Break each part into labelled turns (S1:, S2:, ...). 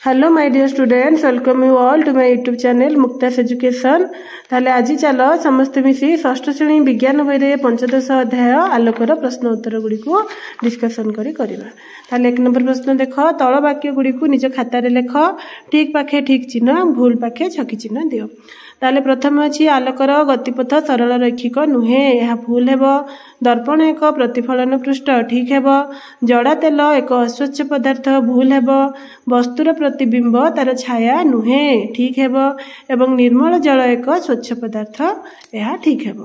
S1: Hello my dear students, welcome you all to my YouTube channel Mukta's Education. ତାହେଲେ ଆଜି ଚାଲ ସମସ୍ତେ ମିଶି ଷଷ୍ଠ ଶ୍ରେଣୀ ବିଜ୍ଞାନ ବହିରେ ପଞ୍ଚଦଶ ଅଧ୍ୟାୟ ଆଲୋକର ପ୍ରଶ୍ନ ଉତ୍ତର ଗୁଡ଼ିକୁ ଡିସ୍କସନ୍ କରି କରିବା। ତାହେଲେ 1 ନମ୍ବର ପ୍ରଶ୍ନ ଦେଖ, ତଳ ବାକ୍ୟ ଗୁଡ଼ିକୁ ନିଜ ଖାତାରେ ଲେଖ, ଠିକ୍ ପାଖେ ଠିକ୍ ଚିହ୍ନ, ଭୁଲ ପାଖେ ଛକି ଚିହ୍ନ ଦିଅ। ତାହେଲେ ପ୍ରଥମେ ଅଛି ଆଲୋକର ଗତିପଥ ସରଳ ରୈଖିକ ନୁହେଁ, ଏହା ଭୁଲ ହେବ। ଦର୍ପଣ ଏକ ପ୍ରତିଫଳନ ପୃଷ୍ଠ, ଠିକ୍ ହେବ। ଜଡ଼ା ତେଲ ଏକ ଅସ୍ୱଚ୍ଛ ପଦାର୍ଥ, ଭୁଲ ହେବ। ବସ୍ତୁର ପ୍ରତିବିମ୍ବ ତାର ଛାୟା ନୁହେଁ, ଠିକ୍ ହେବ। ଏବଂ ନିର୍ମଳ ଜଳ ଏକ ସ୍ୱଚ୍ଛ ପଦାର୍ଥ, ଏହା ଠିକ୍ ହେବ।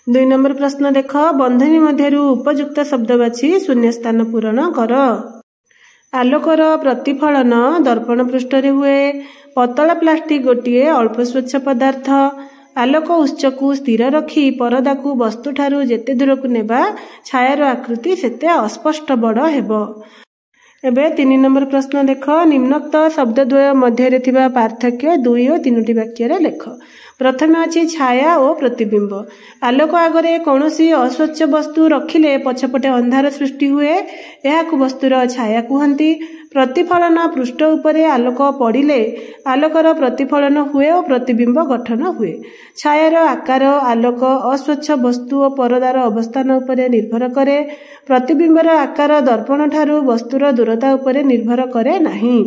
S1: 2 ନମ୍ବର ପ୍ରଶ୍ନ ଦେଖ, ବନ୍ଧନୀ ମଧ୍ୟରୁ ଉପଯୁକ୍ତ ଶବ୍ଦ ବାଛି ଶୂନ୍ୟସ୍ଥାନ ପୂରଣ କର। ଆଲୋକର ପ୍ରତିଫଳନ ଦର୍ପଣ ପୃଷ୍ଠରେ ହୁଏ। ପତଳା ପ୍ଲାଷ୍ଟିକ ଗୋଟିଏ ଅଳ୍ପ ସ୍ୱଚ୍ଛ ପଦାର୍ଥ। ଆଲୋକ ଉତ୍ସକୁ ସ୍ଥିର ରଖି ପରଦାକୁ ବସ୍ତୁଠାରୁ ଯେତେ ଦୂରକୁ ନେବା ଛାୟାର ଆକୃତି ସେତେ ଅସ୍ପଷ୍ଟ ବଡ଼ ହେବ। ଏବେ 3 ନମ୍ବର ପ୍ରଶ୍ନ ଦେଖ, ନିମ୍ନୋକ୍ତ ଶବ୍ଦଦ୍ୱୟ ମଧ୍ୟରେ ଥିବା ପାର୍ଥକ୍ୟ 2 ଓ 3ଟି ବାକ୍ୟରେ ଲେଖ। ପ୍ରଥମେ ଅଛି ଛାୟା ଓ ପ୍ରତିବିମ୍ବ। ଆଲୋକ ଆଗରେ କୌଣସି ଅସ୍ୱଚ୍ଛ ବସ୍ତୁ ରଖିଲେ ପଛପଟେ ଅନ୍ଧାର ସୃଷ୍ଟି ହୁଏ, ଏହାକୁ ବସ୍ତୁର ଛାୟା କୁହନ୍ତି। ପ୍ରତିଫଳନ ପୃଷ୍ଠ ଉପରେ ଆଲୋକ ପଡ଼ିଲେ ଆଲୋକର ପ୍ରତିଫଳନ ହୁଏ ଓ ପ୍ରତିବିମ୍ବ ଗଠନ ହୁଏ। ଛାୟାର ଆକାର ଆଲୋକ, ଅସ୍ୱଚ୍ଛ ବସ୍ତୁ ଓ ପରଦାର ଅବସ୍ଥାନ ଉପରେ ନିର୍ଭର କରେ। ପ୍ରତିବିମ୍ବର ଆକାର ଦର୍ପଣଠାରୁ ବସ୍ତୁର ଦୂରତା ଉପରେ ନିର୍ଭର କରେ ନାହିଁ।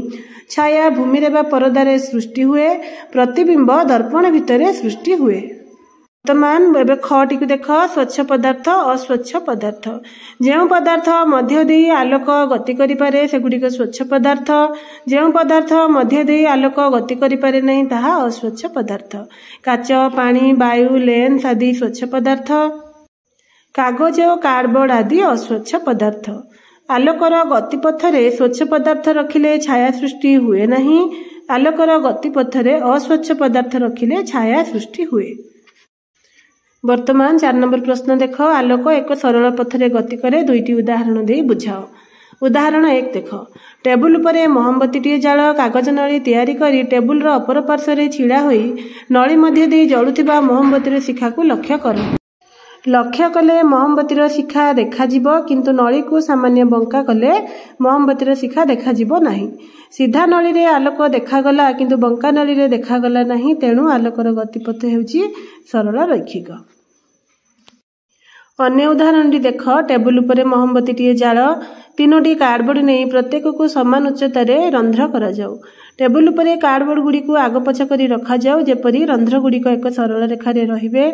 S1: ଛାୟା ଭୂମିରେ ବା ପରଦାରେ ସୃଷ୍ଟି ହୁଏ, ପ୍ରତିବିମ୍ବ ଦର୍ପଣ ଭିତରେ ସୃଷ୍ଟି ହୁଏ। ବର୍ତ୍ତମାନ ଏବେ ଖଟିକୁ ଦେଖ, ସ୍ୱଚ୍ଛ ପଦାର୍ଥ ଅସ୍ୱଚ୍ଛ ପଦାର୍ଥ। ଯେଉଁ ପଦାର୍ଥ ମଧ୍ୟ ଦେଇ ଆଲୋକ ଗତି କରିପାରେ ସେଗୁଡ଼ିକ ସ୍ୱଚ୍ଛ ପଦାର୍ଥ, ଯେଉଁ ପଦାର୍ଥ ମଧ୍ୟ ଦେଇ ଆଲୋକ ଗତି କରିପାରେ ନାହିଁ ତାହା ଅସ୍ୱଚ୍ଛ ପଦାର୍ଥ। କାଚ, ପାଣି, ବାୟୁ, ଲେନ୍ସ ଆଦି ସ୍ୱଚ୍ଛ ପଦାର୍ଥ। କାଗଜ ଓ କାର୍ଡବୋର୍ଡ ଆଦି ଅସ୍ୱଚ୍ଛ ପଦାର୍ଥ। ଆଲୋକର ଗତିପଥରେ ସ୍ୱଚ୍ଛ ପଦାର୍ଥ ରଖିଲେ ଛାୟା ସୃଷ୍ଟି ହୁଏ ନାହିଁ, ଆଲୋକର ଗତିପଥରେ ଅସ୍ୱଚ୍ଛ ପଦାର୍ଥ ରଖିଲେ ଛାୟା ସୃଷ୍ଟି ହୁଏ। ବର୍ତ୍ତମାନ 4 ନମ୍ବର ପ୍ରଶ୍ନ ଦେଖ, ଆଲୋକ ଏକ ସରଳ ପଥରେ ଗତି କରେ, 2ଟି ଉଦାହରଣ ଦେଇ ବୁଝାଅ। ଉଦାହରଣ 1 ଦେଖ, ଟେବୁଲ ଉପରେ ମହମବତୀଟିଏ ଜାଳ, କାଗଜ ନଳୀ ତିଆରି କରି ଟେବୁଲର ଅପର ପାର୍ଶ୍ୱରେ ଛିଡ଼ା ହୋଇ ନଳୀ ମଧ୍ୟ ଦେଇ ଜଳୁଥିବା ମହମବତୀର ଶିଖାକୁ ଲକ୍ଷ୍ୟ କର। ଲକ୍ଷ୍ୟ କଲେ ମହମବତୀର ଶିଖା ଦେଖାଯିବ, କିନ୍ତୁ ନଳୀକୁ ସାମାନ୍ୟ ବଙ୍କା କଲେ ମହମବତୀର ଶିଖା ଦେଖାଯିବ ନାହିଁ। ସିଧା ନଳୀରେ ଆଲୋକ ଦେଖାଗଲା, କିନ୍ତୁ ବଙ୍କା ନଳୀରେ ଦେଖାଗଲା ନାହିଁ, ତେଣୁ ଆଲୋକର ଗତିପଥ ହେଉଛି ସରଳ ରୈଖିକ। ଅନ୍ୟ ଉଦାହରଣଟି ଦେଖ, ଟେବୁଲ ଉପରେ ମହମବତୀଟିଏ ଜାଳ, 3ଟି କାର୍ଡବୋର୍ଡ ନେଇ ପ୍ରତ୍ୟେକକୁ ସମାନ ଉଚ୍ଚତାରେ ରନ୍ଧ୍ର କରାଯାଉ। ଟେବୁଲ ଉପରେ କାର୍ଡବୋର୍ଡ ଗୁଡ଼ିକୁ ଆଗପଛ କରି ରଖାଯାଉ, ଯେପରି ରନ୍ଧ୍ର ଗୁଡ଼ିକ ଏକ ସରଳ ରେଖାରେ ରହିବେ।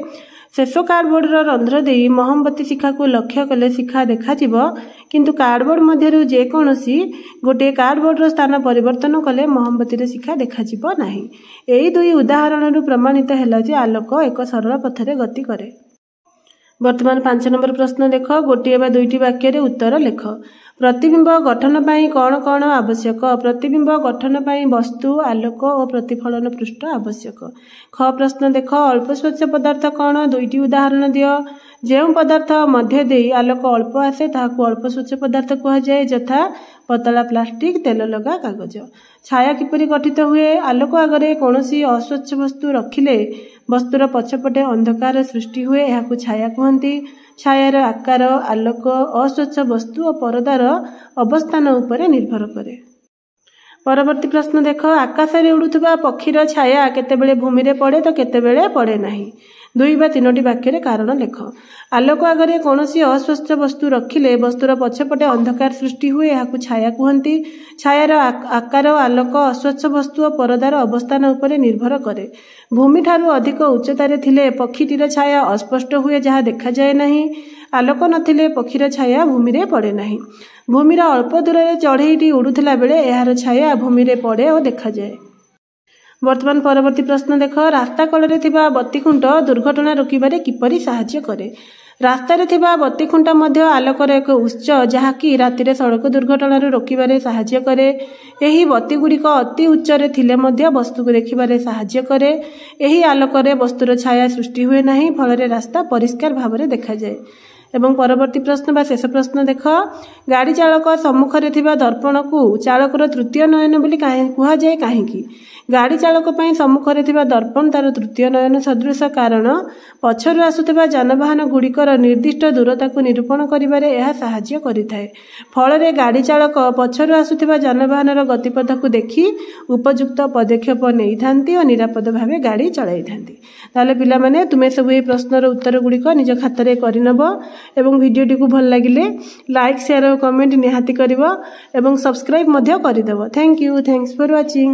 S1: ଶେଷ କାର୍ଡବୋର୍ଡର ରନ୍ଧ୍ର ଦେଇ ମହମବତୀ ଶିଖାକୁ ଲକ୍ଷ୍ୟ କଲେ ଶିଖା ଦେଖାଯିବ, କିନ୍ତୁ କାର୍ଡବୋର୍ଡ ମଧ୍ୟରୁ ଯେକୌଣସି ଗୋଟିଏ କାର୍ଡବୋର୍ଡର ସ୍ଥାନ ପରିବର୍ତ୍ତନ କଲେ ମହମବତୀର ଶିଖା ଦେଖାଯିବ ନାହିଁ। ଏହି 2 ଉଦାହରଣରୁ ପ୍ରମାଣିତ ହେଲା ଯେ ଆଲୋକ ଏକ ସରଳ ପଥରେ ଗତି କରେ। ବର୍ତ୍ତମାନ 5 ନମ୍ବର ପ୍ରଶ୍ନ ଦେଖ, ଗୋଟିଏ ବା 2ଟି ବାକ୍ୟରେ ଉତ୍ତର ଲେଖ। ପ୍ରତିବିମ୍ବ ଗଠନ ପାଇଁ କ'ଣ କ'ଣ ଆବଶ୍ୟକ? ପ୍ରତିବିମ୍ବ ଗଠନ ପାଇଁ ବସ୍ତୁ, ଆଲୋକ ଓ ପ୍ରତିଫଳନ ପୃଷ୍ଠ ଆବଶ୍ୟକ। ଖ ପ୍ରଶ୍ନ ଦେଖ, ଅଳ୍ପ ସ୍ୱଚ୍ଛ ପଦାର୍ଥ କ'ଣ? 2ଟି ଉଦାହରଣ ଦିଅ। ଯେଉଁ ପଦାର୍ଥ ମଧ୍ୟ ଦେଇ ଆଲୋକ ଅଳ୍ପ ଆସେ ତାହାକୁ ଅଳ୍ପ ସ୍ୱଚ୍ଛ ପଦାର୍ଥ କୁହାଯାଏ, ଯଥା ପତଳା ପ୍ଲାଷ୍ଟିକ, ତେଲ ଲଗା କାଗଜ। ଛାୟା କିପରି ଗଠିତ ହୁଏ? ଆଲୋକ ଆଗରେ କୌଣସି ଅସ୍ୱଚ୍ଛ ବସ୍ତୁ ରଖିଲେ ବସ୍ତୁର ପଛପଟେ ଅନ୍ଧକାର ସୃଷ୍ଟି ହୁଏ, ଏହାକୁ ଛାୟା କୁହନ୍ତି। ଛାୟାର ଆକାର ଆଲୋକ, ଅସ୍ୱଚ୍ଛ ବସ୍ତୁ ଓ ପରଦାର ଅବସ୍ଥାନ ଉପରେ ନିର୍ଭର କରେ। ପରବର୍ତ୍ତୀ ପ୍ରଶ୍ନ ଦେଖ, ଆକାଶରେ ଉଡ଼ୁଥିବା ପକ୍ଷୀର ଛାୟା କେତେବେଳେ ଭୂମିରେ ପଡ଼େ ତ କେତେବେଳେ ପଡ଼େ ନାହିଁ? 2 ବା 3ଟି ବାକ୍ୟରେ କାରଣ ଲେଖ। ଆଲୋକ ଆଗରେ କୌଣସି ଅସ୍ୱଚ୍ଛ ବସ୍ତୁ ରଖିଲେ ବସ୍ତୁର ପଛପଟେ ଅନ୍ଧକାର ସୃଷ୍ଟି ହୁଏ, ଏହାକୁ ଛାୟା କୁହନ୍ତି। ଛାୟାର ଆକାର ଆଲୋକ, ଅସ୍ୱଚ୍ଛ ବସ୍ତୁ ଓ ପରଦାର ଅବସ୍ଥାନ ଉପରେ ନିର୍ଭର କରେ। ଭୂମିଠାରୁ ଅଧିକ ଉଚ୍ଚତାରେ ଥିଲେ ପକ୍ଷୀଟିର ଛାୟା ଅସ୍ପଷ୍ଟ ହୁଏ, ଯାହା ଦେଖାଯାଏ ନାହିଁ। ଆଲୋକ ନଥିଲେ ପକ୍ଷୀର ଛାୟା ଭୂମିରେ ପଡ଼େ ନାହିଁ। ଭୂମିର ଅଳ୍ପ ଦୂରରେ ଚଢ଼େଇଟି ଉଡ଼ୁଥିଲା ବେଳେ ଏହାର ଛାୟା ଭୂମିରେ ପଡ଼େ ଓ ଦେଖାଯାଏ। ବର୍ତ୍ତମାନ ପରବର୍ତ୍ତୀ ପ୍ରଶ୍ନ ଦେଖ, ରାସ୍ତା କଡ଼ରେ ଥିବା ବତିଖୁଣ୍ଟ ଦୁର୍ଘଟଣା ରୋକିବାରେ କିପରି ସାହାଯ୍ୟ କରେ? ରାସ୍ତାରେ ଥିବା ବତିଖୁଣ୍ଟ ମଧ୍ୟ ଆଲୋକର ଏକ ଉତ୍ସ, ଯାହାକି ରାତିରେ ସଡ଼କ ଦୁର୍ଘଟଣାରୁ ରୋକିବାରେ ସାହାଯ୍ୟ କରେ। ଏହି ବତିଗୁଡ଼ିକ ଅତି ଉଚ୍ଚରେ ଥିଲେ ମଧ୍ୟ ବସ୍ତୁକୁ ଦେଖିବାରେ ସାହାଯ୍ୟ କରେ। ଏହି ଆଲୋକରେ ବସ୍ତୁର ଛାୟା ସୃଷ୍ଟି ହୁଏ ନାହିଁ, ଫଳରେ ରାସ୍ତା ପରିଷ୍କାର ଭାବରେ ଦେଖାଯାଏ। ଏବଂ ପରବର୍ତ୍ତୀ ପ୍ରଶ୍ନ ବା ଶେଷ ପ୍ରଶ୍ନ ଦେଖ, ଗାଡ଼ି ଚାଳକ ସମ୍ମୁଖରେ ଥିବା ଦର୍ପଣକୁ ଚାଳକର ତୃତୀୟ ନୟନ ବୋଲି କୁହାଯାଏ କାହିଁକି? ଗାଡ଼ି ଚାଳକ ପାଇଁ ସମ୍ମୁଖରେ ଥିବା ଦର୍ପଣ ତାର ତୃତୀୟ ନୟନ ସଦୃଶ, କାରଣ ପଛରୁ ଆସୁଥିବା ଯାନବାହନ ଗୁଡ଼ିକର ନିର୍ଦ୍ଦିଷ୍ଟ ଦୂରତାକୁ ନିରୂପଣ କରିବାରେ ଏହା ସାହାଯ୍ୟ କରିଥାଏ। ଫଳରେ ଗାଡ଼ି ଚାଳକ ପଛରୁ ଆସୁଥିବା ଯାନବାହନର ଗତିପଥକୁ ଦେଖି ଉପଯୁକ୍ତ ପଦକ୍ଷେପ ନେଇଥାନ୍ତି ଓ ନିରାପଦ ଭାବେ ଗାଡ଼ି ଚଳାଇଥାନ୍ତି। ତାହେଲେ ପିଲାମାନେ, ତୁମେ ସବୁ ଏହି ପ୍ରଶ୍ନର ଉତ୍ତର ଗୁଡ଼ିକ ନିଜ ଖାତାରେ କରିନେବ ଏବଂ ଭିଡ଼ିଓଟିକୁ ଭଲ ଲାଗିଲେ ଲାଇକ୍, ସେୟାର ଓ କମେଣ୍ଟ ନିହାତି କରିବ ଏବଂ ସବସ୍କ୍ରାଇବ୍ ମଧ୍ୟ କରିଦେବ। Thank you, thanks for watching.